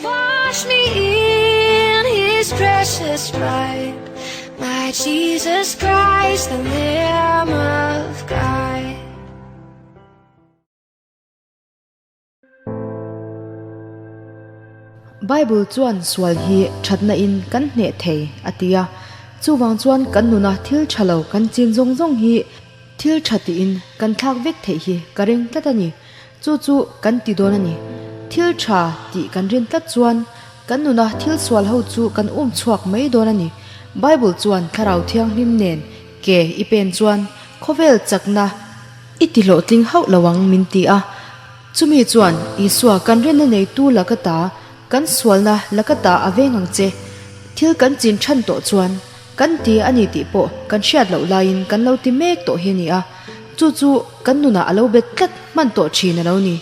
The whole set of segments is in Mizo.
Wash me in his precious blood, my Jesus Christ, the Lamb of God. Bible chuan sual hi thatna in kan hneh thei a ti a, chuvang chuan kan nuna thil tha lo kan chin zawng zawng hi thil tha tiin kan thlak vek theih hi ka ring tlat a ni. Chu chu kan ti dawn a ni. Thil tha tih kan rin tlat chuan kan nuna thil sual ho chu kan um chhuak mai dawn a ni. Bible chuan Thlarau Thianghlim nen ke i pen chuan khawvel chakna i ti hlawhtling hauh lo ang min ti a. Chumi chuan Isua kan rinna neitu laka ta, kan sualna laka ta a veng ang che. Thil kan chin than tawh chuan kan ti a ni tih pawh kan hriat loh laiin kan lo ti mek tawh hi a ni a. Chu chu kan nunah a lo bet tlat hman tawh thin a lo ni.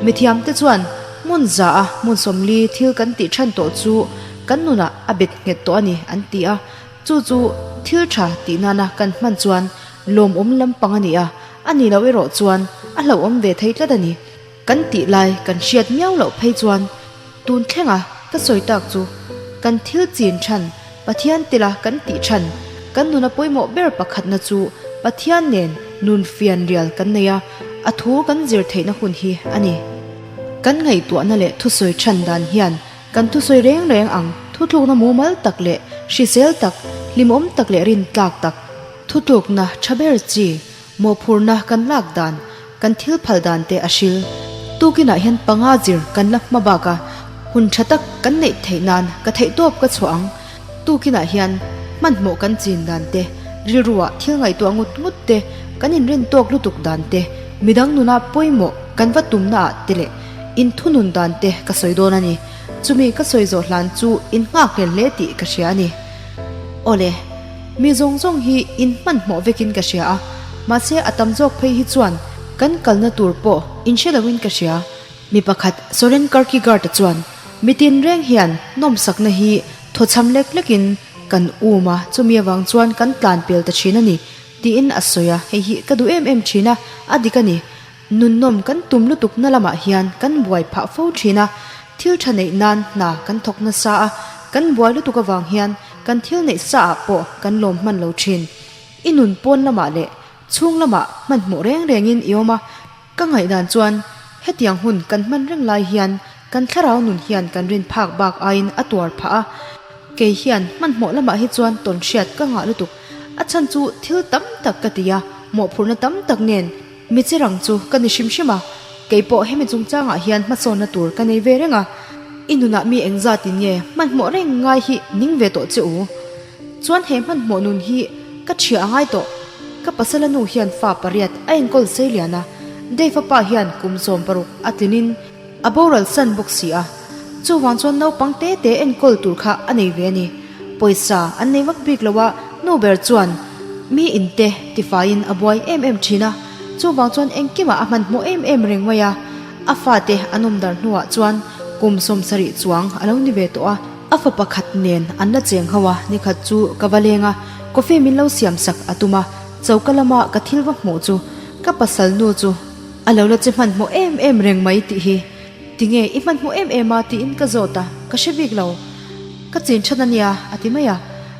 Mithiamte chuan hmun za a hmun 40 thil kan tih than tawh chu kan nunah a bet nghet tawh a ni an ti a. Chu chu thil tha tih nana kan hman chuan lawmawm lampang a ni a, a ni loh erawh chuan a hlauhawm ve thei tlat a ni. Kan tih lai kan hriat miau loh phei chuan tun thlenga ka sawi tak chu kan thil chin than Pathian tila kan tih than kan nuna pawimawh ber pakhatna chu Pathian nen nun fian rial kan nei a, a thu kan zir theihna hun hi a ni. Kan ngaihtuahna leh thusawi than dan hian kan thusawi reng reng ang thutlukna mumal tak leh hrisel tak, hlimawm tak leh rintlak tak, thutlukna tha ber chi, Mawhphurhna kan lak dan, kan thil phal dan te a hril. Tukinah hian panga zir kan la hma bak a, hun tha tak kan neih theih nan ka theihtawp ka chhuah ang. Tukinah hian hmanhmawh kan chin dan te, rilruah thil ngaihtuah ngut ngut te, kan inrin tawk lutuk dan te, midang nuna pawimawh kan va tumna ah te leh inthunun dan te ka sawi dawn a ni. Chumi ka sawi zawh hlan chu in nghakhlel hle tih ka hria a ni. Awle. Mi zawng zawng hi in hmanhmawh vekin ka hria a, mahse a tam zawk phei hi chuan kan kalna tur pawh in hre loin ka hria. Mi pakhat Soren Kierkegaard-a chuan, Mi tinreng hian nawmsakna hi thawchham lek lekin kan um a, chumi avang chuan kan tlan pel ta thin a ni, tiin a sawi a, hei hi ka duh em em thin a, a dik a ni. Nunnawm kan tum lutukna lamah hian kan buai phah fo thin a, thil tha neih nan hna kan thawk nasa a, kan buai lutuk avang hian kan thil neih sa ah pawh kan lawm hman lo thin. I nun pawn lamah leh chhung lamah hmanhmawh reng rengin i awm a, ka ngaihdan chuan hetiang hun kan hman reng lai hian kan thlarau nun hian kan rin phak bak aiin a tuar phah a, kei hian hmanhmawh lamah hi chuan tawn hriat ka ngah lutuk, a chhan chu thil tam tak ka ti a, mawhphurhna tam tak nen. Mi che rang chu ka ni hrim hrim a, kei pawh hemi chungchangah hian hmasawnna tur ka nei ve reng a, i nunah mi engzatin nge hmanhmawh reng ngai hi ning ve tawh che u? Chuan he hmanhmawh nun hi ka ṭhia a ngai tawh. Ka pasala nu hian fa pariat a enkawl sei lian a, Dave-a pa hian kum 16 a tlinin a boral san bawk si a, chuvang chuan naupang te te enkawl tur kha a nei ve a ni. Pawisa an nei vak bik lo a, nu ber chuan mi in te tifaiin a buai em em thin a, chuvang chuan engkimah a hmanhmawh em em reng mai a, a fate an awm dar hnuah chuan kum 70 chuang a lo ni ve tawh a, a fa pakhat nen an la cheng ho a, nikhat chu ka va leng a, coffee min lo siam sak a tum a, choka lama ka thil va hmuh chu ka pasal nu chu a lo la che hmanhmawh em em reng mai tih hi. Tinge i hmanhmawh em em a tiin ka zawt a, ka hre bik lo. Ka chin than a nia, a ti mai a.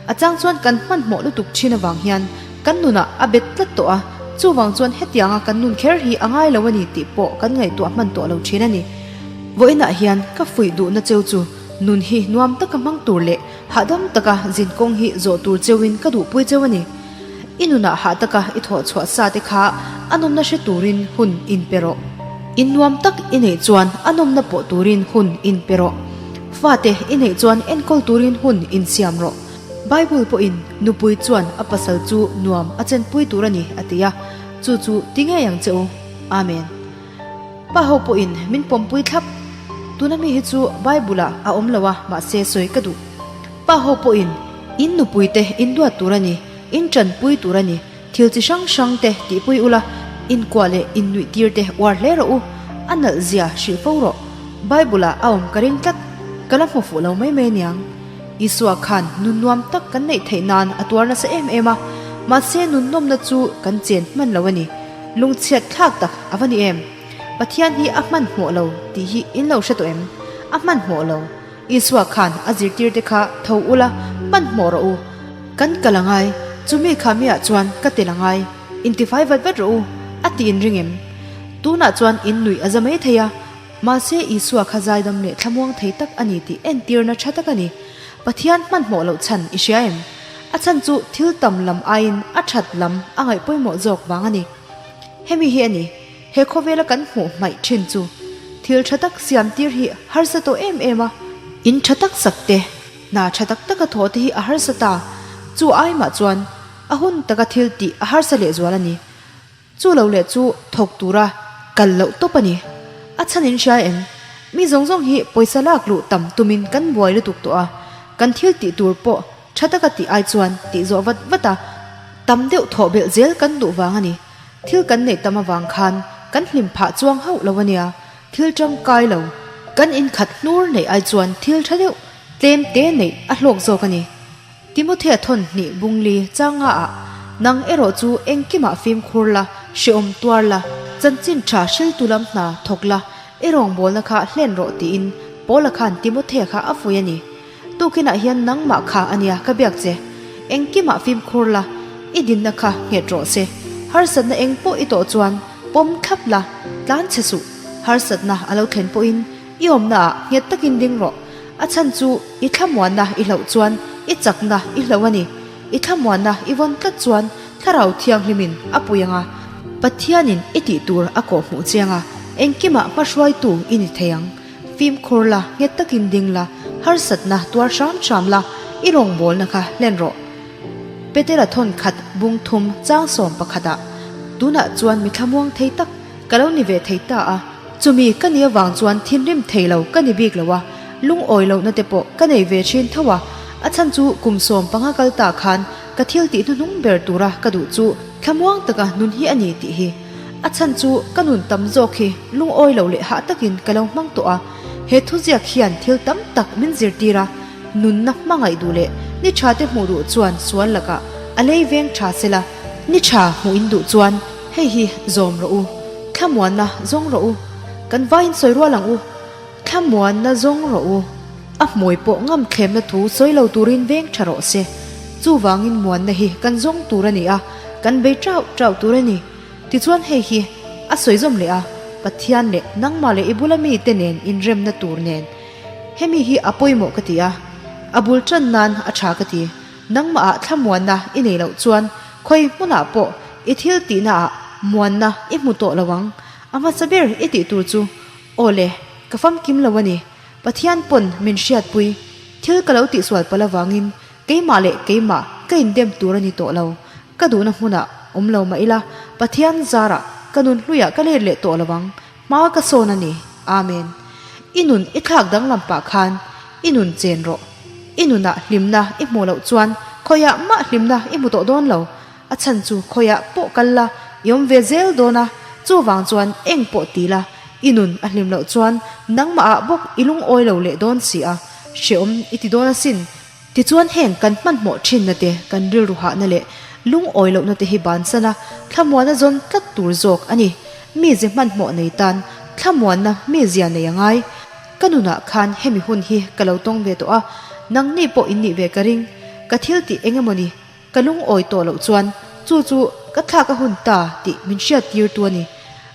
A chang chuan kan hmanhmawh lutuk thin avang hian kan nunah a bet tlat tawh a, chuvang chuan hetianga kan nun kher hi a ngai lo a ni tih pawh kan ngaihtuah hman tawh lo thin a ni. Vawiinah hian ka fuih duhna cheu chu nun hi nuam taka hmang tur leh hahdam taka zin kawng hi zawh tur cheuin ka duhpui cheu a ni. I nunah hah taka i thawh chhuah sa te kha a nawmna hre turin hun in pe rawh. In nuam tak i neih chuan a nawmna pawh turin hun in pe rawh. Fate i neih chuan enkawl turin hun in siam rawh. Bible pawhin nupui chuan a pasal chu nuam a chenpui tur a ni a ti a, chu chu ti ngei ang che u. Amen. Pa ho pawhin min pawmpui thlap. Tuna mi hi chu Bible ah a awm lo a, mahse sawi ka duh. Pa ho pawhin in nupui te in duat tur a ni, in tanpui tur a ni, thil chi hrang hrang te tihpui ula, in kuah leh in nuih tir te uar hle rawh u, a nalh zia hrilh fo rawh. Bible ah a awm ka ring tlat, ka la hmu fuh lo mai mai aniang. Isua khan nun nuam tak kan neih theih nan a tuar nasa em em a, mahse nun nawmna chu kan chen hman lo a ni. Lungchhiat thlak tak a va ni em? Pathian hi a hmanhmawh lo tih hi in lo hre tawh em? A hmanhmawh lo. Isua khan a zirtirte kha tho ula hmanhmawh rawh u. Kan kal a ngai, chumi kha miah chuan ka tel a ngai, intifai vat vat rawh u, a ti inring em? Tunah chuan in nuih a za mai thei a, mahse Isua kha zaidam leh thlamuang thei tak a ni tih entirna tha tak a ni. Pathian hmanhmawh loh chhan i hria em? A chhan chu thil tam lam aiin a that lam a ngaih pawimawh zawk vang a ni. Hemi hi a ni, he khawvela kan hmuh hmaih thin chu. Thil tha tak siam tir hi harsa tawh em em a. In tha tak sak te, hna tha tak taka thawh te hi a harsa ta. Chu ai mah chuan a hun taka thil tih a harsa lehzual a ni. Chu lo leh chu thawk tura kal loh tawp a ni. A chhan in hria em? Mi zawng zawng hi pawisa lak luh tam tumin kan buai lutuk tawh a, kan thil tih tur pawh tha taka tih ai chuan tih zawh vat vat a, tam deuh thawh belh zel kan duh vang a ni. Thil kan neih tam avang khan kan hlim phah chuang hauh lo a nia. Thil tangkai lo, kan inkhat hnur neih ai chuan thil tha deuh tlem te neih a hlawk zawk a ni. Timothea thawn hnih bungli changa ah, Nang erawh chu engkimah fimkhur la, hrehawm tuar la, chanchin tha hriltu lam hna thawk la, i rawngbawlna kha hlen rawh tiin Paula khan Timothea kha a vui a ni. Tukinah hian nangmah kha a nia ka biak che. Engkimah fimkhur la, i dinna kha nghet rawh se. Harsatna eng pawh i tawh chuan pawm thlap la, tlan che suh. Harsatna a lo thlen pawhin i awmnaah nghet takin ding rawh. A chhan chu i thlamuanna i hlauh chuan i chakna i hlauh a ni. I thlamuanna i vawn tlat chuan Thlarau Thianghlimin a pui ang a, Pathianin i tih tur a kawh hmuh chiang a, engkimah hmahruaitu i ni thei ang. Fimkhur la, nghet takin ding la, harsatna tuar hram hram la, i rawngbawlna kha hlen rawh. Petera thawn khat bung thum changsawm pakhatah, Tunah chuan mi thlamuang thei tak ka lo ni ve thei ta a, Chumi ka nih avang chuan thinrim thei lo ka ni bik lo a, lungawi lohna te pawh ka nei ve thin tho a, a chhan chu kum 15 kal ta khan ka thil tih hnuhnung ber tura ka duh chu thlamuang taka nun hi a ni tih hi. A chhan chu ka nun tam zawk hi lungawi lo leh hah takin ka lo hmang tawh a, he thuziak hian thil tam tak min zirtir a, nunna hmangaih duh leh ni tha te hmuh duh chuan sual lakah a lei veng tha sela, ni tha hmuh in duh chuan hei hi zawm rawh u. Thlamuanna zawng rawh u. Kan vaiin sawi rual ang u. Thlamuanna zawng rawh u. A hmui pawh ngam thlemna thu sawi lo turin veng tha rawh se. Chuvangin muanna hi kan zawng tur a ni a, kan bei trauh trauh tur a ni. Tichuan hei hi a sawi zawm leh a, Pathian leh nangmah leh i bula mite nen inremna tur nen. Hemi hi a pawimawh ka ti a, a bul tan nan a tha ka ti. Nangmah ah thlamuanna i nei loh chuan khawi hmunah pawh i thil tihna ah muanna i hmu tawh lo ang. A hmasa ber i tih tur chu, Aw le, ka famkim lo a ni. Pathian pawn min hriatpui. Thil ka lo tihsual palh avangin keimah leh keimah ka indem tur a ni tawh lo. Ka duhna hmunah awm lo mah ila, Pathian zarah ka nun hluiah ka let leh tawh lo ang. Hma ka sawn a ni. Amen. I nun i thlak danglam pah khan i nun chen rawh. I nunah hlimna i hmuh loh chuan khawiah mah hlimna i hmu tawh dawn lo. A chhan chu khawiah pawh kal la, i awm ve zel dawn a, chuvang chuan eng pawh ti la, i nun a hlim loh chuan nangmah ah bawk i lungawi lo leh dawn si a, hrehawm i ti dawn asin. Tichuan heng kan hmanhmawh thinna te, kan rilru hahna leh lungawi lohna te hi bansan a, thlamuanna zawn tlat tur zawk a ni. Mize hmanhmawh nei tan thlamuanna mizia nei a ngai. Ka nunah khan hemi hun hi ka lo tawng ve tawh a, nangni pawh in nih ve ka ring. Ka thil tih eng emaw ni? Ka lungawi tawh loh chuan chu chu ka thlak a hun ta tih min hriat tir tu a ni.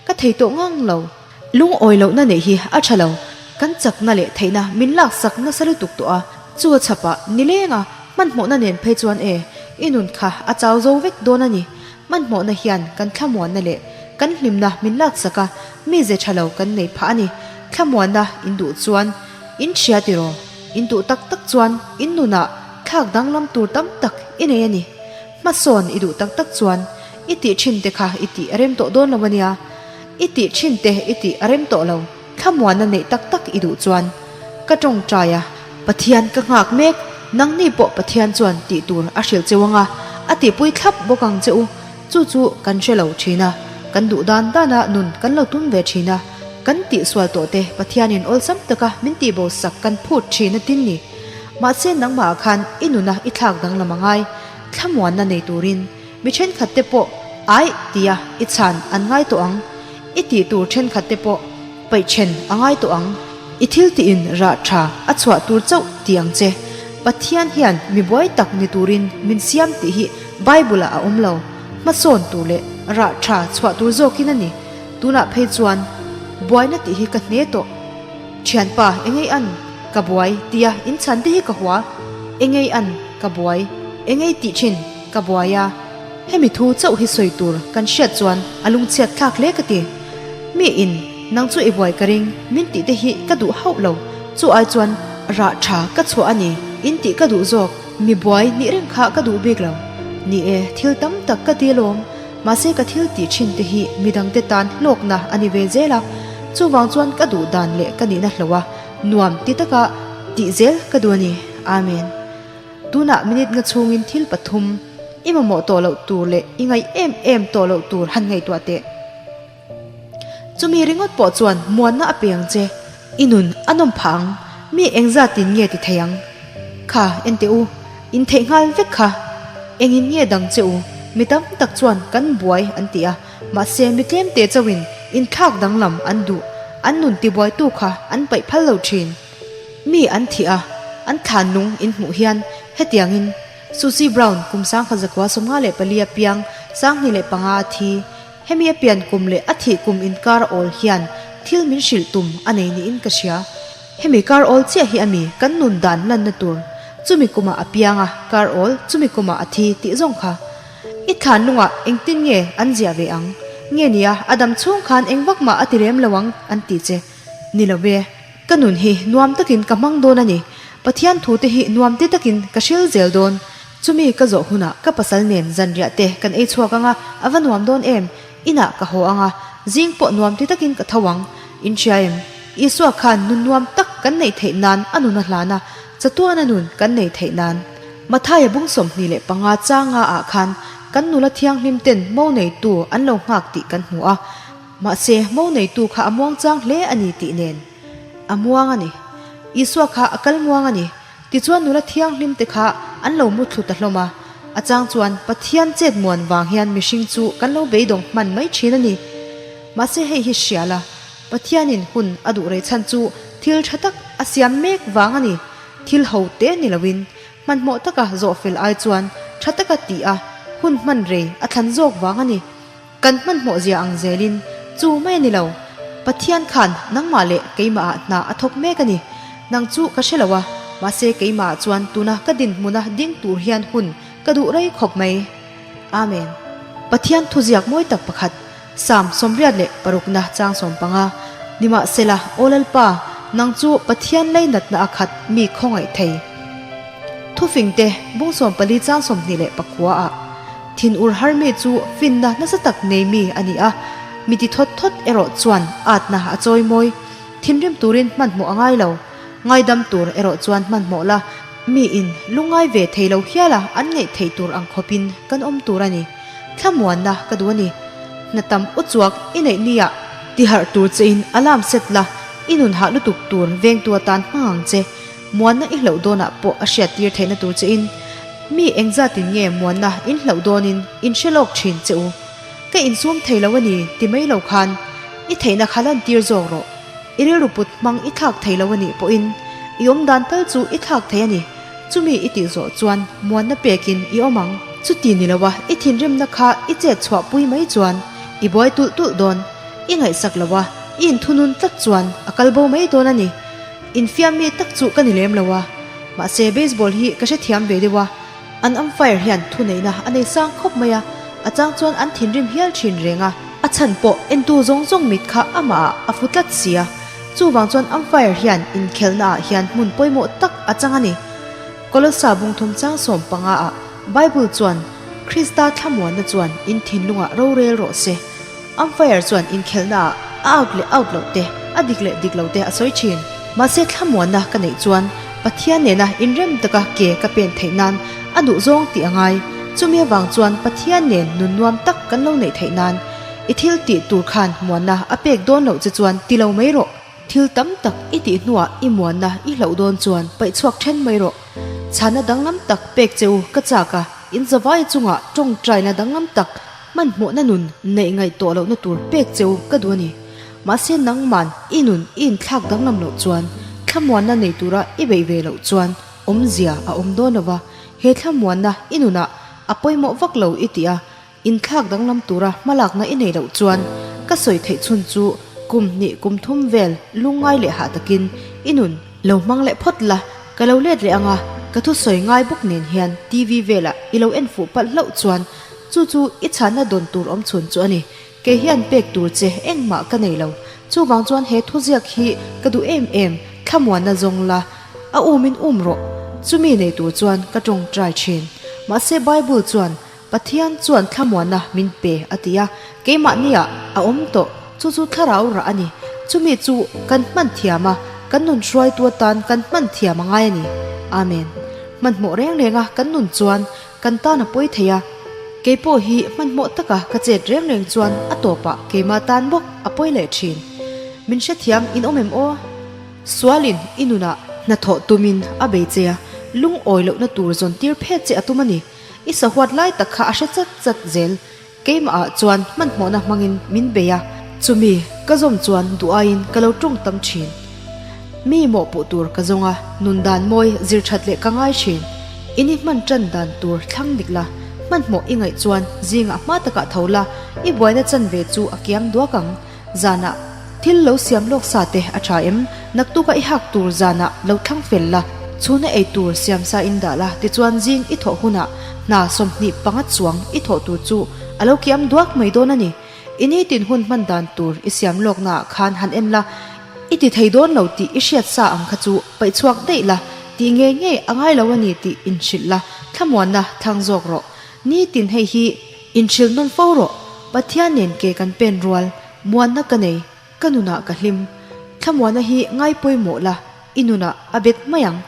Ka thei tawh ngang lo. Lungawi lohna neih hi a tha lo. Kan chakna leh theihna min laksak nasa lutuk tawh a, chu a chhapah nilenga hmanhmawhna nen phei chuan e, i nun kha a chau zo vek dawn a ni. Hmanhmawhna hian kan thlamuanna leh kan hlimna min laksak a, mize tha lo kan nei phah a ni. Thlamuanna in duh chuan in hria tiraw? In duh tak tak chuan in nunah thlak danglam tur tam tak i nei a ni. Hmasawn i duh tak tak chuan i tih thin te kha i tih a rem tawh dawn lo a nia. I tih thin te i tih a rem tawh lo. Thlamuanna neih tak tak i duh chuan ka tawngtai a, Pathian ka nghak mek, nangni pawh Pathian chuan tih tur a hrilh cheu anga a tihpui thlap bawk ang che u. Chu chu kan hre lo thin a, kan duh dan dana nun kan lo tum ve thin a, kan tihsual tawh te Pathianin awlsam taka min tihbo sak kan phut thin a tin ni. Mahse nangmah ah khan i nuna i thlak danglam a ngai, thlamuanna nei turin mi thenkhat te pawh aih tia i chhan an ngai tawh ang, i tih tur thenkhat te pawh paih then a ngai tawh ang. I thil tiin rah tha a chhuah tur chauh ti ang che. Pathian hian mi buai tak ni turin min siam tih hi Bible ah a awm lo. Hmasawn tur leh rah tha chhuah tur zawkin a ni. Tunah phei chuan buaina tih hi ka hne tawh. Thianpa, engei an ka buai tia inchhan te hi ka hua. Engei an ka buai, engei tih thin ka buai a. Hemi thu chauh hi sawi tur kan hriat chuan a lungchhiat thlak hle ka ti. Mi in nang chu i buai ka ring min tih te hi ka duh hauh lo. Chu ai chuan rah tha ka chhuah a ni in tih ka duh zawk. Mi buai nih reng kha ka duh bik lo. Ni e, thil tam tak ka ti alawm. Mahse ka thil tih thin te hi midangte tan hlawkna a ni ve zel a, chuvang chuan ka duh dan leh ka nihna hlo a, nuam ti taka tih zel ka duh a ni. Amen. Tunah minute nga chhungin thil pathum i mamawh tawh loh tur leh i ngaih em em tawh loh tur han ngaihtuah teh. Chumi ringawt pawh chuan muanna a pe ang che. I nun a nawm phah ang. Mi engzatin nge ti thei ang? Kha, en teh u. In theih nghal vek kha. Engin nge dang che u? Mi tam tak chuan kan buai an ti a, mahse mi tlem te chauhin inthlak danglam an duh. An nun tibuaitu kha an paih phal lo thin. Mi an thih a, an thlan nung in hmuh hian hetiangin Susie Brown kum 1954 a piang, 2005 a thi. Hemi a pian kum leh a thih kum inkar awl hian thil min hrilh tum a nei niin ka hria. Hemi kar awl chiah hi a mi kan nun dan lanna tur. Chumi kumah a piang a, kar awl chumi kumah a thi tih zawng kha. I thlan lungah engtin nge an ziah ve ang? Nge nia a dam chhung khan eng vak mah a ti rem lo ang an ti che. Ni lo ve. Ka nun hi nuam takin ka hmang dawn a ni. Pathian thu te hi nuam ti takin ka hril zel dawn. Chumi ka zawh hunah ka pasal nen zanriah te kan ei chhuak ang a, a va nuam dawn em? Inah ka haw ang a, zing pawh nuam ti takin ka tho ang. In hria em? Isua khan nun nuam tak kan neih theih nan a nun a hlan a, chatuana nun kan nei theih nan. Mathaia bung 25 changa ah khan kan nula thianghlim ten mo neitu an lo nghak tih kan hmu a. Mahse, mo neitu kha a muang chang hle a ni tih nen a muang a ni. Isua kha a kal muang a ni. Tichuan nula thianghlim te kha an lo mu thlu ta hlawm a. A chang chuan Pathian chet muan vang hian mihring chu kan lo beidawng hman mai thin a ni. Mahse hei hi hria la, Pathianin hun a duh rei chhan chu thil tha tak a siam mek vang a ni. Thil ho te ni loin hmanhmawh taka zawh fel ai chuan tha taka tih a hun hman rei a thlan zawk vang a ni. Kan hmanhmawh zia ang zelin chu mai a ni lo. Pathian khan nangmah leh keimahah hna a thawk mek a ni. Nang chu ka hre lo a, mahse keimahah chuan tuna ka dinhmuna ding tur hian hun ka duh rei khawp mai. Amen. Pathian thuziak mawi tak pakhat, Psalm 86na chang 15, Nimahsela, Aw Lalpa, nang chu Pathian leinatna a khat mi khawngaih thei. Thufingte bung 14 chang 29 ah. Thin ur har mi chu finna nasa tak nei mi a ni a, mi ti thawt thawt erawh chuan atna a chawi mawi. Thinrim turin hmanhmawh a ngai lo. Ngaidam tur erawh chuan hmanhmawh la, mi in lungngai ve thei lo hial a an ngaih theih tur ang khawpin kan awm tur a ni. Thlamuanna ka duh a ni. Hna tam u chuak i neih nia ti harh tur che in alarm set la, i nun hah lutuk tur vengtu atan hmang ang che. Muanna i hlauh dawnah pawh a hriattir theihna tur che in mi engzatin nge muanna in hlauh dawnin in hre lawk thin che u. Ka insum thei lo a ni ti mai lo khan i theihna kha lantir zawk rawh. I rilru put hmang i thlak thei lo a nih pawhin i awm dan tal chu i thlak thei a ni. Chumi i tih zawh chuan muanna pekin i awm ang. Chuti ni loa i thinrimna kha i chet chhuah pui mai chuan i buai tulh tulh dawn. I ngaihsak loa i inthunun tlat chuan a kal bo mai dawn a ni. Infiam mi tak chu ka ni lem lo a, mahse baseball hi ka hrethiam ve deuh a, an umpire hian thuneihna a nei sang khawp mai a, a chang chuan an thinrim hial thin reng a, a chhan pawh entu zawng zawng mit kha amah ah a fu tlat si a, chuvang chuan umpire hian inkhelhna ah hian hmun pawimawh tak a chang a ni. Kolossa bungthum chang 15 ah Bible chuan Krista thlamuanna chuan in thinlungah rorel rawh se. Umpire chuan inkhelhna ah a out leh out loh te, a dik leh dik lo te a sawi thin. Mahse thlamuanna ka neih chuan Pathian nena inrem taka ke ka pen theih nan a duh zawng tih a ngai. Chumi avang chuan Pathian nen nun nuam tak kan lo neih theih nan i thil tih tur khan muanna a pek dawn loh che chuan ti lo mai rawh. Thil tam tak i tih hnuah i muanna i hlauh dawn chuan paih chhuak then mai rawh. Chhana danglam tak pek che u ka chak a, in zavai chungah tawngtaina danglam tak hmanhmawhna nun neih ngaih tawh lohna tur pek che u ka duh a ni. Mahse nangman i nun i inthlak danglam loh chuan thlamuanna nei tura i beih ve loh chuan awmzia a awm dawn lo va, he thlamuanna i nunah a pawimawh vak lo i ti a, inthlak danglam tura hmalakna i nei loh chuan ka sawi theih chhun chu kum hnih kum thum vel lungngai leh hah takin i nun lo hmang leh phawt la, ka lo let leh ang a, ka thusawi ngai bawk nen hian TV velah i lo en fuh palh hlauh chuan chu chu i chhanna dawn tur awm chhun chu a ni. Kei hian pek tur che engmah ka nei lo. Chuvang chuan he thuziak hi ka duh em em, thlamuanna zawng la, a umin um rawh. Chumi nei tur chuan ka tawngtai thin. Mahse Bible chuan Pathian chuan thlamuanna min pe a ti a, keimahniah a awm tawh. Chu chu thlarau rah a ni. Chumi chu kan hman thiam a, kan nun hruaitu atan kan hman thiam a ngai a ni. Amen. Hmanhmawh reng renga kan nun chuan Kan tan a pawi thei a, kei pawh hi hmanhmawh taka ka chet reng reng chuan a tawpah keimah tan bawk a pawi leh thin. Min hrethiam in awm em aw? Sualin i nunah hnathawh tumin a bei che a, lungawi lohna tur zawn tir phet che a tum a ni. I sahuat lai tak kha a hre chat chat zel. Keimahah chuan hmanhmawhna hmangin min bei a, chumi ka zawm chuan duh aiin ka lo tawng tam thin. Mi mawhpuh tur ka zawng a, nun dan mawi zir that leh ka ngai thin. In i hman tan dan tur thlang dik la, hmanhmawh i ngaih chuan zingah hma takah tho la, i buaina chanve chu a kiam duak ang. Zanah thil lo siam lawk sa te a tha em? Naktuka i hak tur zanah lo thlang fel la, chhuna ei tur siam sa in dah la, tichuan zing i thawh hunah hna 25 chuang i thawh tur chu a lo kiam duak mai dawn a ni. I nitin hun hman dan tur i siam lawknaah khan han en la, i ti thei dawn lo tih i hriat sa ang kha chu paih chhuak daih la, tih ngei ngei a ngai lo a ni tih inhrilh la, thlamuanna thlang zawk rawh. Nitin hei hi Inhrilh nawn fo rawh, Pathian nen ke kan pen rual, muanna ka nei, ka nunah ka hlim. Thlamuana hi ngai pawimawh la, i nunah a bet mai ang.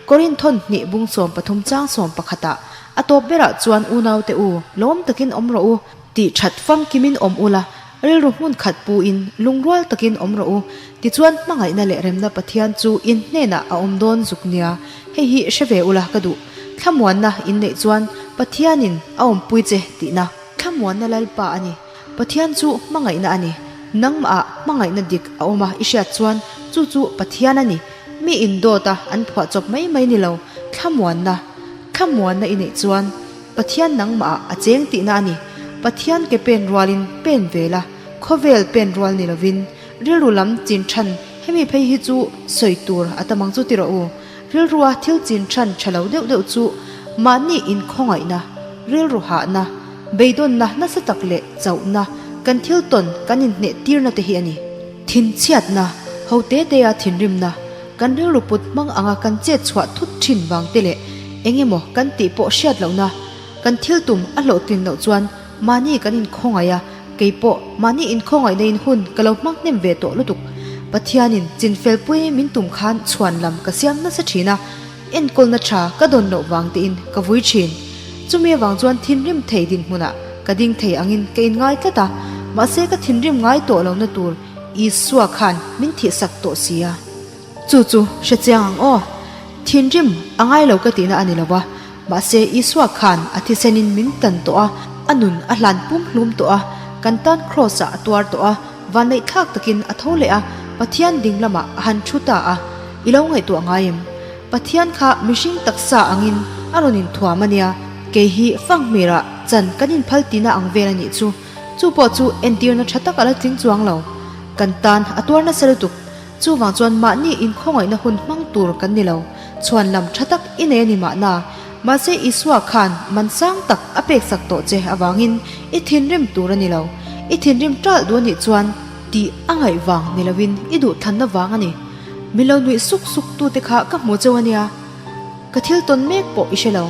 Korinthon hnih bung 13 chang sawm pakhatah, A tawp berah chuan unaute u, lawm takin awm rawh u, tih that famkimin awm ula, rilru hmun khat puin lungrual takin awm rawh u, tichuan hmangaihna leh remna Pathian chu in hnenah a awm dawn zuk nia, hei hi hre ve ula ka duh. Thlamuanna in neih chuan Pathianin a awmpui che tihna. Thlamuanna Lalpa a ni. Pathian chu hmangaihna a ni. Nangmahah hmangaihna dik a awm a i hriat chuan chu chu Pathian a ni. Mi indawt a an phuah chawp mai mai ni lo. Thlamuanna. Thlamuanna i neih chuan Pathian nangmahah a cheng tihna a ni. Pathian ke pen rualin pen ve la, khawvel pen rual ni lovin rilru lam chin than hemi phei hi chu sawi tur a tam ang chu ti rawh u. Rilrua thil chin than tha lo deuh deuh chu mahni inkhawngaihna, rilru hahna, beidawnna nasa tak leh chauhna kan thil tawn kan inhneh tirna te hi a ni. Thinchhiatna, ho te tea thinrimna, kan rilru put hmang anga kan chet chhuah thut thin vang te leh eng emaw kan tih pawh hriat lohna, kan thil tum a hlawhtlin loh chuan mahni kan inkhawngaih a, Kei pawh mahni inkhawngaihna in hun ka lo hmang hnem ve tawh lutuk. Pathianin chinfelpui min tum khan chhuan lam ka siam nasa thin a, enkawlna tha ka dawn loh vang tein ka vui thin. Chumi avang chuan thinrim thei dinhmunah ka ding thei angin ka inngai tlat a, mahse ka thinrim ngai tawh lohna tur Isua khan min thihsak tawh si a. Chu chu hre chiang ang aw. Thinrim a ngai lo ka tihna a ni lo va, mahse Isua khan a thisenin min tan tawh a, a nun a hlan pum hlum tawh a, kan tan Kraws-ah a tuar tawh a, vanneihthlak takin a tho leh a, Pathian ding lamah a han thu ta a. I lo ngaihtuah ngai em? Pathian kha mihring taksa angin a rawn inthuam a nia, kei hi fanghmirah chan kan inphal tihna ang vel a nih chu. Chu pawh chu entirna tha tak a la tling chuang lo. Kan tan a tuar nasa lutuk. Chuvang chuan mahni inkhawngaihna hun hmang tur kan ni lo. Chhuan lam tha tak i nei a ni mahna. Mahse Isua khan man sang tak a peksak tawh che avangin i thinrim tur a ni lo. I thinrim ṭalh duh a nih chuan tih a ngaih vang ni loin i duhthlanna vang a ni. Min lo nuih suk suk tute kha ka hmu cheu a nia. Ka thil tawn mek pawh i hre lo.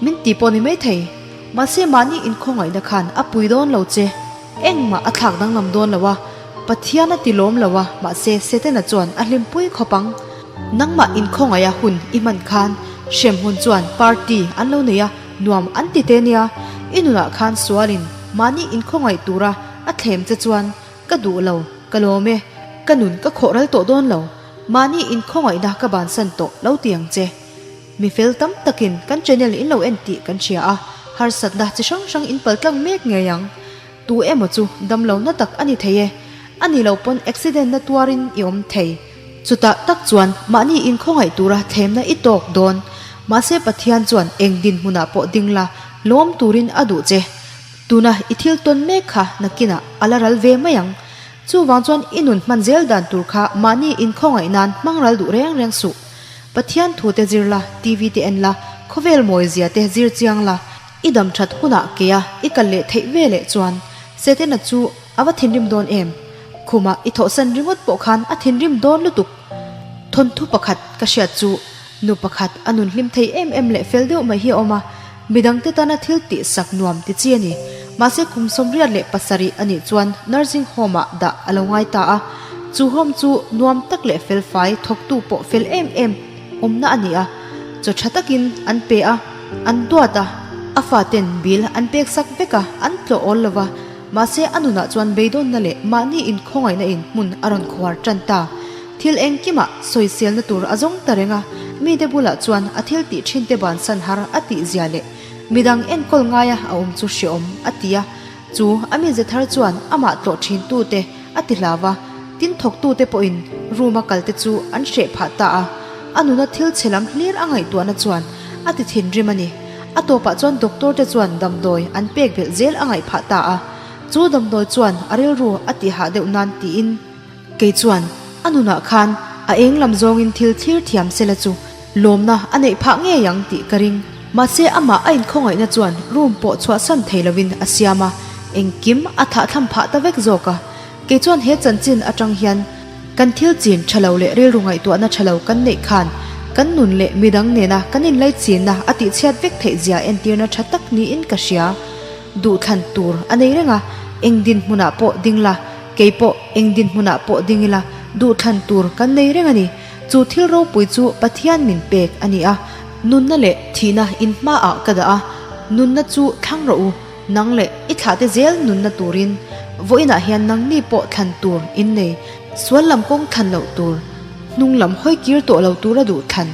Min ti pawh ni maithei. Mahse mahni inkhawngaihna khan a pui dawn lo che. Engmah a thlak danglam dawn lo a, Pathian a ti lawm lo a, mahse Setana chuan a hlimpui khawp ang. Nangmah inkhawngaih a hun i hman khan hremhmun chuan party an lo nei a, nuam an ti te nia. I nunah khan sualin mahni inkhawngaih tura a thlem che chuan ka duh lo, ka lawm e, ka nun ka khawh ral tawh dawn lo, mahni inkhawngaihna ka bansan tawh lo ti ang che. Mi fel tam takin kan channel in lo en tih kan hria a, harsatna chi hrang hrang in pal tlang mek ngei ang. Tu emaw chu damlo na tak a ni thei e. A nih loh pawn accident na tuarin i awm thei. Chutah tak chuan mahni inkhawngaih tura thlemna i tawk dawn. Mahse Pathian chuan eng dinhmunah pawh ding la, lawm turin a duh che. Tuna i thil tawn mek kha nakinah a la ral ve mai ang. Chuvang chuan i nun hman zel dan tur kha mahni inkhawngaih nan hmang ral duh reng reng suh. Pathian thu te zir la, TV te en la, khawvel mawi zia te zir chiang la, i dam that hunah kea i kal leh theih ve leh chuan Setana chu a va thinrim dawn em? Khumah i thawhsan ringawt pawh khan a thinrim dawn lutuk. Thawnthu pakhat ka hriat chu nu pakhat a nun hlim thei em em leh fel deuh mai hi a awm a, midangte tana thil tihsak nuam ti chi a ni. Mahse kum 87 a nih chuan nursing home ah dah a lo ngai ta a, chu home chu nuam tak leh fel fai thawktu pawh fel em em awmna a ni a, chaw tha takin an pe a, an duat a, a faten bill an pek sak vek a, an tlawh awl lo va. Mahse a nunah chuan beidawnna leh mahni inkhawngaihna in hmun a rawn khuar tan ta. Thil engkimah sawiselna tur a zawng ta reng a, mite bulah chuan a thil tih thinte bansan har a tih zia leh midang enkawl ngaia a awm chu hreawm a ti a. Chu a mize thar chuan amah tlawh thintute a ti hlau va, tin thawktute pawhin room-a kalte chu an hreh phah ta a. A nuna thil chhe lam hlir a ngaihtuahna chuan a ti thinrim a ni. A tawpah chuan doctor te chuan damdawi an pek belh zel a ngaih phah ta a. Chu damdawi chuan a rilru a tih hah deuh nan tiin kei chuan a nunah khan a eng lam zawngin thil thlir thiam sela chu lawmna a neih phah ngei ang tih ka ring. Mahse amah a inkhawngaihna chuan room pawh chhuahsan thei lovin a siam a, engkim a thahthlam phah ta vek zawk a. Kei chuan he chanchin atang hian kan thil chin tha lo leh rilru ngaihtuahna tha lo kan neih khan kan nun leh midang nena kan inlaichinna a tihchhiat vek theih zia entirna tha tak niin ka hria. Duhthlan tur a nei reng a, eng dinhmunah pawh ding la, kei pawh eng dinhmunah pawh ding ila, duhthlan tur kan nei reng a ni. Chu thil ropui chu Pathian min pek a ni a, nunna leh thihna inhmaah ka dah a, nunna chu thlang rawh u. Nang leh i thlahte zel nunna turin vawiinah hian nangni pawh thlan tur in nei, sual lam kawng thlan loh tur, hnung lam hawi kir tawh lo tura duh thlan,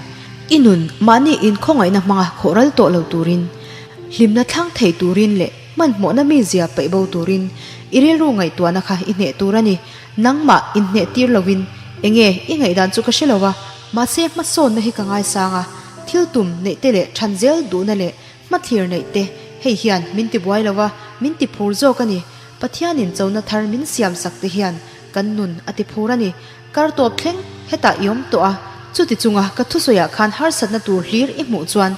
i nun mahni inkhawngaihna hmanga khawh ral tawh lo turin, hlimna thlang thei turin leh hmanhmawhna mizia paih bo turin i rilru ngaihtuahna kha i hneh tur a ni. Nangmah inhneh tir lovin enge i ngaihdan chu ka hre lo a, mahse hmasawnna hi ka ngaisang a, thil tum neih te leh than zel duhna leh Hmathlir neih te, hei hian min ti buai lo a, min ti phur zawk a ni. Pathianin chona thar min siam sak te hian kan nun a ti phur a ni. Kar tawp thleng hetah i awm tawh a, chuti chunga ka thusawiah khan harsatna tur hlir i hmuh chuan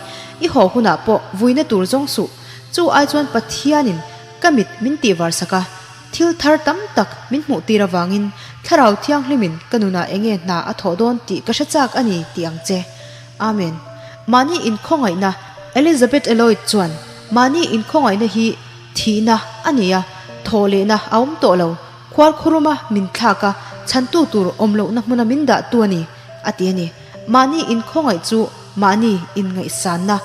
i haw hunah pawh vuina tur zawng suh. Chu ai chuan Pathianin ka mit min tih var sak a, thil thar tam tak min hmuh tir avangin Thlarau Thianghlimin ka nunah enge hna a thawh dawn tih ka hre chak a ni tih ang che. Amen. Mahni inkhawngaihna, Elizabeth Eloyd chuan, Mahni inkhawngaihna hi thihna a ni a, thawh lehna a awm tawh lo. Khuarkhuruma min thlak a, chhantu tur awm lohna hmuna min dahtu a ni, a ti a ni. Mahni inkhawngaih chu mahni inngaihsanna,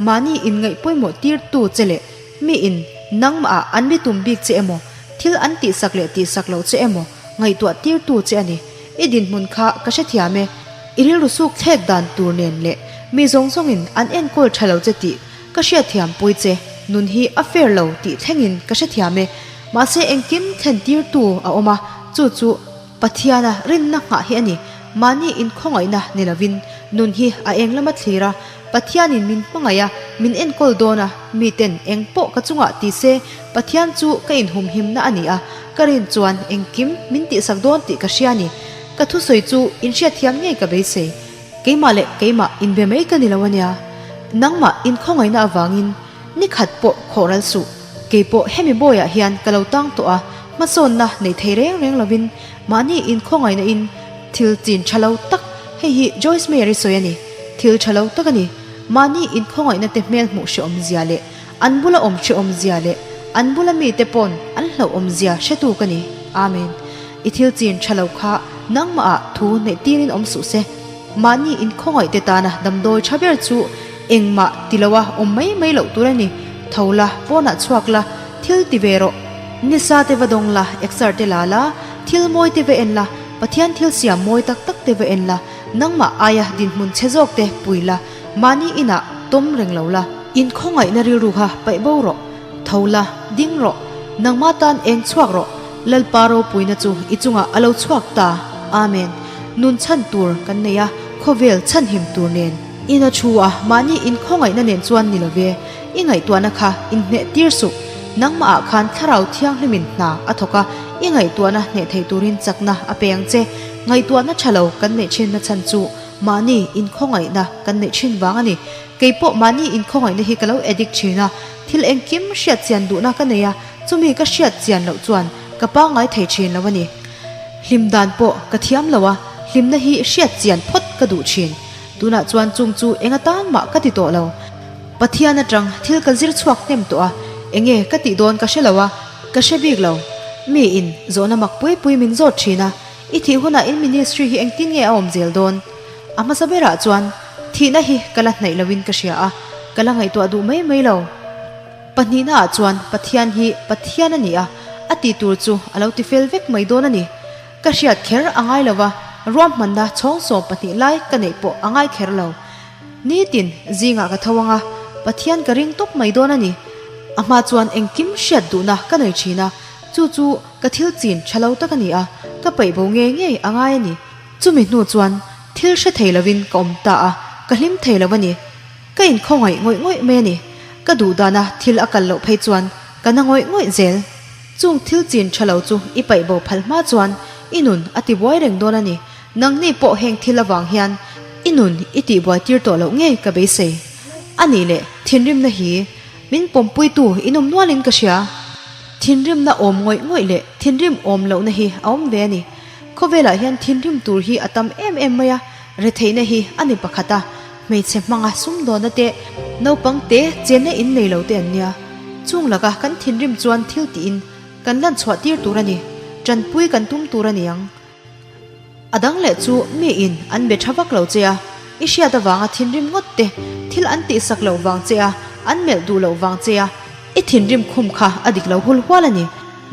mahni inngaih pawimawh tirtu che leh miin nangmahah an bitum bik che emaw, thil an tihsak leh tihsak loh che emaw ngaihtuah tirtu che a ni. I dinhmun kha ka hrethiam e. I rilru suk thlek dan tur nen leh mi zawng zawngin an enkawl tha lo che tih ka hriatthiam pui che, nun hi a fair lo tih thlengin ka hrethiam e. Mahse engkim thlen tirtu a awm a, chu chu Pathiana rinna nghah hi a ni. Mahni inkhawngaihna ni lovin nun hi a eng lama thlir a, Pathianin min hmangaih a, min enkawl dawn a, miten eng pawh ka chungah ti se Pathian chu ka inhumhimna a ni a, ka rin chuan engkim min tihsak dawn tih ka hria a ni. Ka thusawi chu in hriatthiam ngei ka beisei. Keimah leh keimah inbe mai ka ni lo ania. Nangmah inkhawngaihna avangin ni khat pawh khawh ral suh. Kei pawh hemi bawiah hian ka lo tang tawh a, hmasawnna nei thei reng reng lovin mahni inkhawngaihna in thil chin tha lo tak, hei hi Joyce Meyer i sawi a ni, thil tha lo tak a ni. Mahni inkhawngaihna te hmel hmuh hrehawm zia leh an bula awm hrehawm zia leh an bula mite pawn an hlauhawm zia hretu ka ni. Amen. I thil chin tha lo kha nangmah ah thu neih tirin awm suh se. Mahni inkhawngaih te tana damdawi tha ber chu engmah ti lo a awm mai mai loh tur a ni. Tho la, pawnah chhuak la, thil ti ve rawh. Nisa te va dawng la, exer te la la, thil mawi te va en la, Pathian thil siam mawi tak tak te va en la, nangmah aia dinhmun chhe zawk te pui la, mahni inah tawm reng lo la. Inkhawngaihna rilru kha paih bo rawh. Tho la, ding rawh. Nangmah tan eng chhuak rawh. Lalpa ropuina chu i chungah a lo chhuak ta. Amen. Nun chhan tur kan nei a, khawvel chhanhim tur nen. Ina thu a, mahni inkhawngaihna nen chuan ni love, i ngaihtuahna kha inhneh tir suh. Nangmahah khan Thlarau Thianghlimin hna a thawk a, i ngaihtuahna hneh thei turin chakna a pe ang che. Ngaihtuahna tha lo kan neih thinna chhan chu mahni inkhawngaihna kan neih thin vang a ni. Kei pawh mahni inkhawngaihna hi ka lo addict thin a, thil engkim hriat chian duhna ka nei a, chumi ka hriat chian loh chuan ka pangngai thei thin lo a ni. Hlim dan pawh ka thiam lo a, hlimna hi hriat chian phawt ka duh thin. Tunah chuan chung chu eng atan mah ka ti tawh lo. Pathian atang thil ka zir chhuak hnem tawh a, enge ka tih dawn ka hre lo a, ka hre bik lo. Mi in zawhna mak pui pui min zawt thin a, i thih hunah in ministry hi engtin nge a awm zel dawn? A hmasa berah chuan thihna hi ka la hnaih loin ka hria a, ka la ngaihtuah duh mai mai lo. Pahnihnaah chuan Pathian hi Pathian a ni a, a tih tur chu a lo ti fel vek mai dawn a ni. Ka hriat kher a ngai lo va, ruahmanna chhawng 12 lai ka neih pawh a ngai kher lo. Nitin zingah ka tho ang a, Pathian ka ring tawp mai dawn a ni. A hma chuan engkim hriat duhna ka nei thin a, chu chu ka thil chin tha lo tak a ni a, ka paih bo ngei ngei a ngai a ni. Chumi hnu chuan thil hre thei lovin ka awm ta a, ka hlim thei lo a ni. Ka inkhawngaih ngawih ngawih mai a ni. Ka duh dana thil a kal loh phei chuan ka na ngawih ngawih zel. Chung thil chin tha lo chu i paih bo phal hma chuan i nun a ti buai reng dawn a ni. Nangni pawh heng thil avang hian i nun i tih buai tir tawh loh ngei ka beisei. A nih leh thinrimna hi min pawmpuitu in awm nualin ka hria. Thinrimna awm ngawih ngawih leh thinrim awm lohna hi a awm ve a ni. Khawvelah hian thinrim tur hi a tam em em mai a, retheihna hi a ni pakhat a, hmeichhe hmanga sumdawnna te, naupang te chenna in nei lo te an nia. Chung laka kan thinrim chuan thil tiin kan lan chhuah tir tur a ni, tanpui kan tum tur a ni ang. A dang leh chu mi in an be tha vak lo che a, i hriat avanga thinrim ngawt te, thil an tihsak loh vang che a, an melh duh loh vang che a, i thinrim khum kha a dik lo hul hual a ni.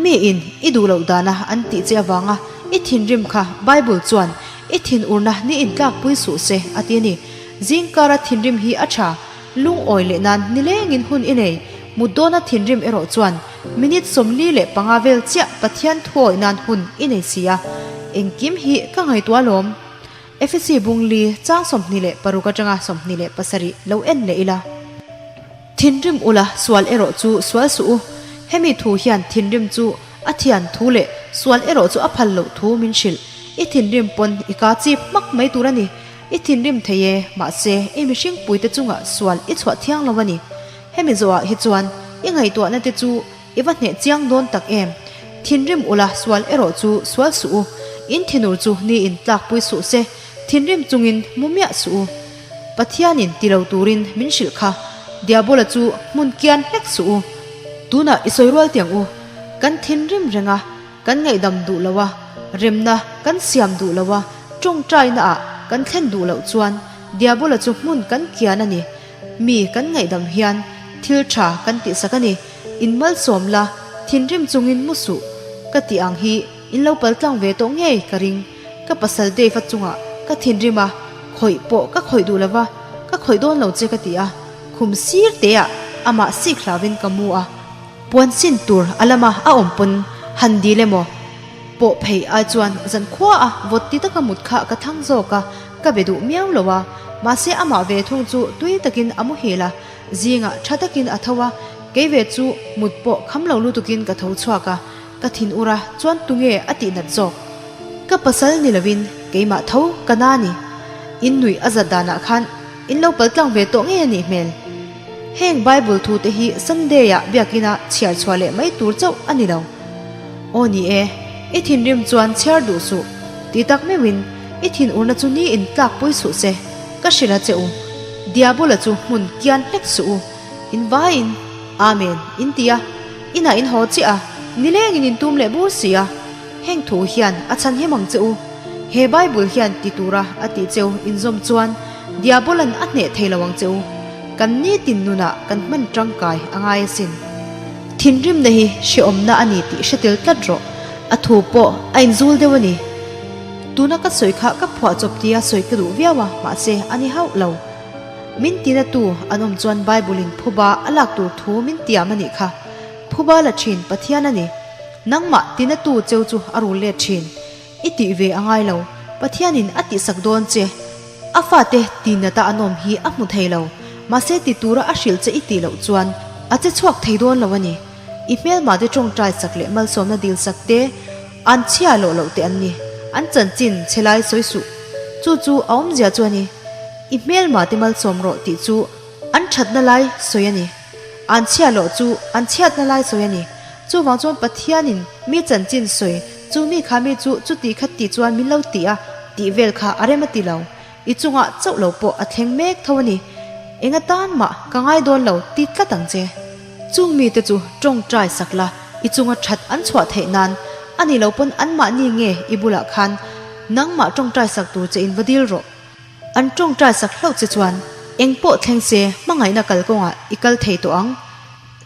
Mi in i duh loh dana an tih che avanga i thinrim kha Bible chuan i thinurna ni in tlakpui suh se a ti a ni. Zingkara thinrim hi a tha, lungawi leh nan nilengin hun i nei. Mut dawna thinrim erawh chuan minute 45 vel chiah Pathian thuawih nan hun i nei si a. Engkim hi ka ngaihtuah alawm. Efesi bungli chang 26 atanga 27 lo en leh ila. Thinrim ula sual erawh chu sual suh u. Hemi thu hian thinrim chu a thian thu leh sual erawh chu a phal loh thu min hrilh. I thinrim pawn i ka chip hmak mai tur a ni. I thinrim thei e, mahse i mihring puite chungah sual i chhuah thiang lo a ni. Hemi zawhah hi chuan i ngaihtuahna te chu i va hneh chiang dawn tak em? Thinrim ula sual erawh chu sual suh u. In thinur chu ni in tlakpui suh se, thinrim chungin mu miah suh u. Pathianin ti lo turin min hrilh kha, Diabola chu hmun kian hlek suh u. Tunah i sawi rual tiang u, kan thinrim reng a, kan ngaihdam duh lo a, remna kan siam duh lo a, tawngtaina ah kan thlen duh loh chuan Diabola chu hmun kan kian a ni. Mi kan ngaihdam hian thil tha kan tihsak a ni. In malsawm la, thinrim chungin mu suh ka tih ang hi in lo pal tlang ve tawh ngei ka ring. Ka pasal Dave a chungah ka thinrim a, khawih pawh ka khawih duh lova, ka khawih dawn lo che ka ti a, khum sir te ah amah sik hlauvin ka mu a, puan sin tur a lama a awm pawn han dil emaw pawh phei ai chuan zan khua a vawt ti taka mut kha ka thang zawk a, ka be duh miau lo a, mahse amah ve thung chu tui takin a muhil a, zingah tha takin a tho a, kei ve chu mut pawh kham lo lutukin ka tho chhuak a. Ka thin ur a, chuan tunge a tih nat zawk? Ka pasal ni lovin keimah tho ka na ni. In nuih a zat danah khan in lo pal tlang ve tawh ngei a nih hmel. Heng Bible thu te hi Sunday ah biakina chhiar chhuah leh mai tur chauh a ni lo. Aw ni e, i thinrim chuan chhiar duh suh. Ti tak meuhin i thin urna chu ni in tlak pui suh se, ka hrilh a che u. Diabola chu hmun kian hlek suh u. In vaiin Amen in ti a. Inah in haw chiah a, nilengin in tum leh bur si a. Heng thu hian a chhan hem ang che u. He Bible hian ti tura a tih cheu inzawm chuan Diabolan a hneh thei lo ang che u. Kan nitin nunah kan hman tangkai a ngai asin. Thinrimna hi hrehawmna a ni tih hre tel tlat rawh. A thu pawh a inzul deuh a ni. Tuna ka sawi kha ka phuah chawp tia sawi ka duh viau a, mahse a ni hauh lo. Min tina tu an awm chuan Bible in phuba a lak tur thu min tiam a nih kha. Phuba la thin Pathian a ni. Nangmah tinatu cheu chu a rul let thin. I tih ve a ngai lo. Pathianin a tihsak dawn che. A fate tinata an awm hi a hmu thei lo. Mahse ti tura a hrilh che i tih loh chuan a che chhuak thei dawn lo a ni. I hmelmate tawngtai sak leh malsawmna dil sak te, an chhia lawh loh te an ni. An chanchin chhe lai sawi suh. Chu chu a awmzia chu a ni. I hmelmate malsawm rawh tih chu an thatna lai sawi a ni. An chhia lawh chu an chhiatna lai sawi a ni. Chuvang chuan Pathianin mi chanchin sawi chu mi kha mi chu chuti kha ti chuan min lo ti a tih vel kha a rem a ti lo. I chungah chauh lo pawh a thleng mek tho a ni. Eng atan mah ka ngai dawn lo ti tlat ang che. Chung mite chu tawngtai sak la, i chunga that an chhuah theih nan a ni lo pawn anmahni nge i bulah khan nangmah tawngtai sak tur che in va dil rawh. An tawngtai sak hlauh che chuan eng pawh thleng se hmangaihna kalkawngah i kal thei tawh ang.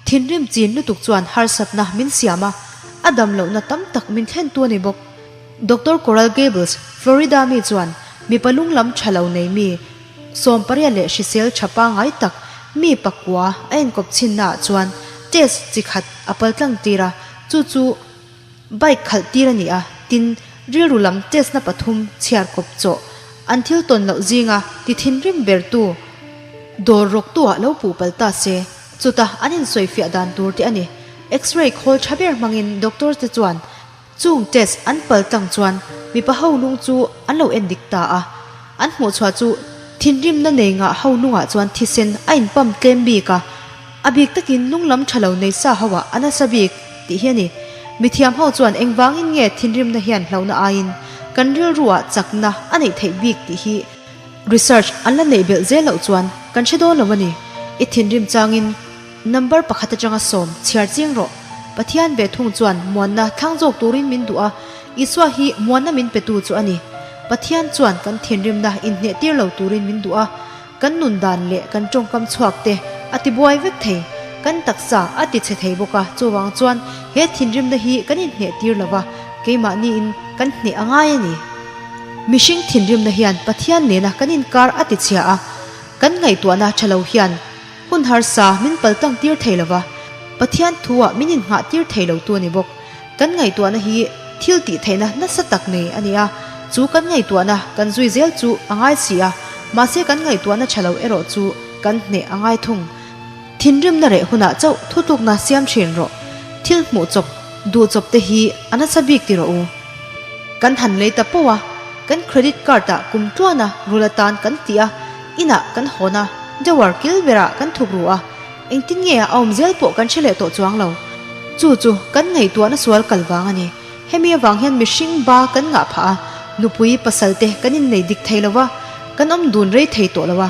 Thinrim chin lutuk chuan harsatna min siam a, a dam lohna tam tak min thlentu a ni bawk. Doctor Coral Gables, Florida mi chuan mipa lunglam tha lo nei mi, 18 leh hrisel tha pangngai tak mi pakua a inkawp chhinnaah chuan test chi khat a paltlang tir a, chu chu bike khalh tir a ni a, tin, rilru lam test na pathum chhiar kawp chawh an thil tawn loh zinga ti thinrim bertu dawr rawktuah lo puh pal ta se. Chutah an insawifiah dan tur te a ni. X-ray khawl tha ber hmangin doctor te chuan chung test an pal tlang chuan mipa ho lung chu an lo en dik ta a. An hmuhchhuah chu thinrimna nei ngah ho lungah chuan thisen a inpump tlem bik a, a bik takin lung lam tha lo nei sa ho ah a nasa bik tih hi a ni. Mithiam ho chuan engvangin nge thinrimna hian hlauhna aiin kan rilru ah chakna a neih theih bik tih hi Research an la neih belh zel loh chuan kan hre dawn lo a ni. I thinrim changin number pakhat atanga sawm chhiar ching rawh. Pathian ve thung chuan muanna thlang zawk turin min duh a, Isua hi muanna min petu chu a ni. Pathian chuan kan thinrimna inhneh tir lo turin min duh a, kan nun dan leh kan tawngkam chhuak te a ti buai vek thei, kan taksa a ti chhe thei bawk a, chuvang chuan he thinrimna hi kan inhneh tir lo va, keimahniin kan hneh a ngai a ni. Mihring thinrimna hian Pathian nena kan inkar a ti chhia a, kan ngaihtuahna tha lo hian hun harsa min paltlang tir thei lo va, Pathian thuah min innghah tir thei lo tu a ni bawk. Kan ngaihtuahna hi thil tih theihna nasa tak nei a ni a, chu kan ngaihtuahna kan zui zel chu a ngai si a, mahse kan ngaihtuahna tha lo erawh chu kan hneh a ngai thung. Thinrimna reh hunah chauh thutlukna siam thin rawh. Thil hmuh chawp, duh chawp te hi a nasa bik ti rawh u. Kan han lei ta poh a, kan credit card ah kum tluana rul atan kan ti a, inah kan hawn a, dewar kil berah kan thuk ru a, engtin nge a awm zel pawh kan hre leh tawh chuang lo. Chu chu kan ngaihtuahna sual kal vang a ni. Hemi avang hian mihring ba kan ngah phah a, nupui pasal te kan innei dik thei lo va, kan awm dun rei thei tawh lo a.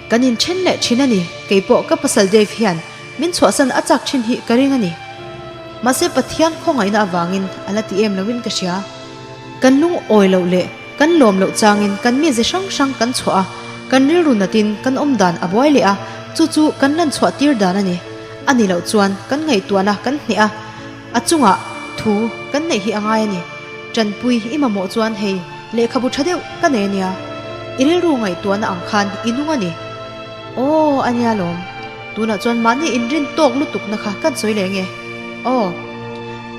Kan inthen leh thin a ni, keipawh ka pasal Dave hian min chhuahsan a chak thin hi ka ring a ni. Mahse Pathian khawngaihna avangin a la ti em loin ka hria. Kan lungawi loh leh kan lawm loh changin kan mize hrang hrang kan chhuah a, kan rilru natin kan awm dan a buai leh a, chu chu kan lan chhuah tir dan a ni. A ni loh chuan kan ngaihtuahna kan hneh a, a chungah thu kan neih hi a ngai a ni. Tanpui i mamawh chuan hei lehkhabu tha deuh ka nei a nia. I rilru ngaihtuahna ang khan i nung a ni. Aw a nia lawm. Tunah chuan mahni inrin tawk lutukna kha kan sawi leh nge? Aw.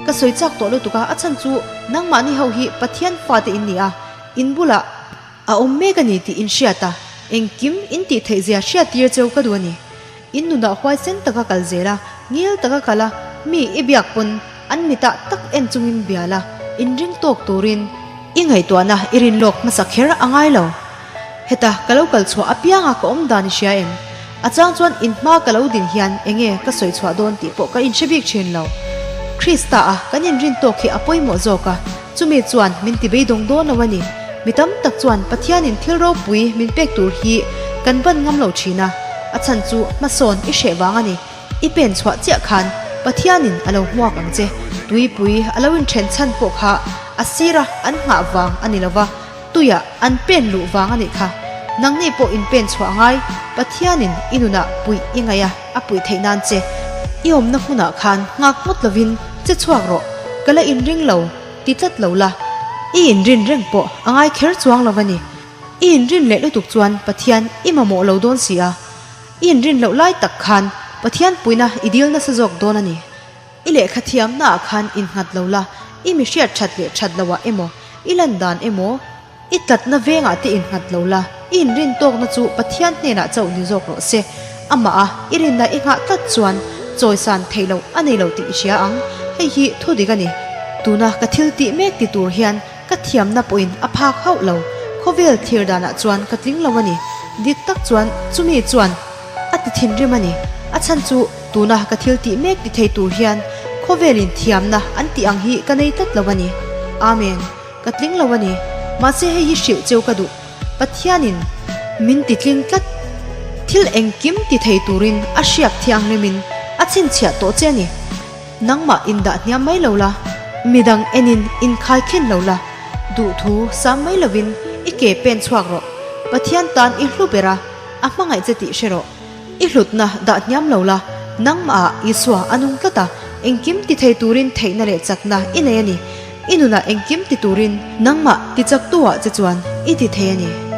Ka sawi chak tawh lutuk a, a chhan chu nangmahni ho hi Pathian fate in ni a, in bulah a awm mek a ni tih in hriat a, engkim in tih theih zia hriat tir cheu ka duh a ni. In nunah huaisen taka kal zel a, ngil taka kal a, mi i biak pawn an mitah tak en chungin bia la, inring tawk turin i ngaihtuahna i rin lawk hmasa kher a ngai lo. Heta ka lo kal chhuah apianga ka awm dan i hria em? A chang chuan in hma ka lo din hian enge ka sawi chhuah dawn tih pawh ka inhre bik thin lo. Krista a kan inrin tawk hi a pawimawh zawk a, chumi chuan min ti beidawng dawn lo a ni. Mi tam tak chuan Pathianin thil ropui min pek tur hi kan ban ngam lo thin a, a chhan chu hmasawn i hreh vang a ni. I pen chhuah chiah khan Pathianin a lo hmuak ang che. Tuipui a lo inthen chhan pawh kha a sira an nghah vang a ni lo va. Tuiah an pen luh vang a nih kha. Nangni pawh in pen chhuah ngai, Pathianin i nunah puih i ngaih a, a puih theih nan che. I awmna hmunah khan nghak ngawt lovin che chhuak rawh, ka la inring lo ti tlat lo la. I inrin reng pawh a ngai kher chuang lo a ni. I inrin leh lutuk chuan Pathian i mamawh lo dawn si a. I inrin loh lai tak khan Pathian puihna i dil nasa zawk dawn a ni. I lehkha thiamnaah khan innghat lo la, i mi hriat that leh that loah emaw, i lan dan emaw, i tlatna vengah te innghat lo la, i inrin tawkna chu Pathian hnenah chauh ni zawk rawh se. Amah a i rinna i nghah tlat chuan chawisan theih loh a nei lo tih i hria ang. Hei hi thu dik a ni. Tuna ka thil tih mek ti tur hian ka thiamna pawhin a phak hauh lo. Khawvel thlir danah chuan ka tling lo a ni. Dik tak chuan chumi chuan a ti thinrim a ni. A chhan chu tuna ka thil tih mek ti thei tur hian khawvelin thiamna an tih ang hi ka nei tlat lo a ni. Amen. Ka tling lo a ni. Mahse hei hi hrilh cheu ka duh. Pathianin min ti tling tlat. Thil engkim ti thei turin a hriak thianghlimin a chhinchhiah tawh che a ni. Nangmah indah hniam mai lo la, midang enin inkhai khin lo la, duhthu sam mai lovin i ke pen chhuak rawh. Pathian tan i hlu ber a, a hmangaih che tih hre rawh. I hlutna dah hniam lo la, nangmahah Isua a nung tlat a, engkim ti thei turin theihna leh chakna i nei a ni. I nunah engkim ti turin nangmah ti chaktu-ah che chuan i ti thei a ni.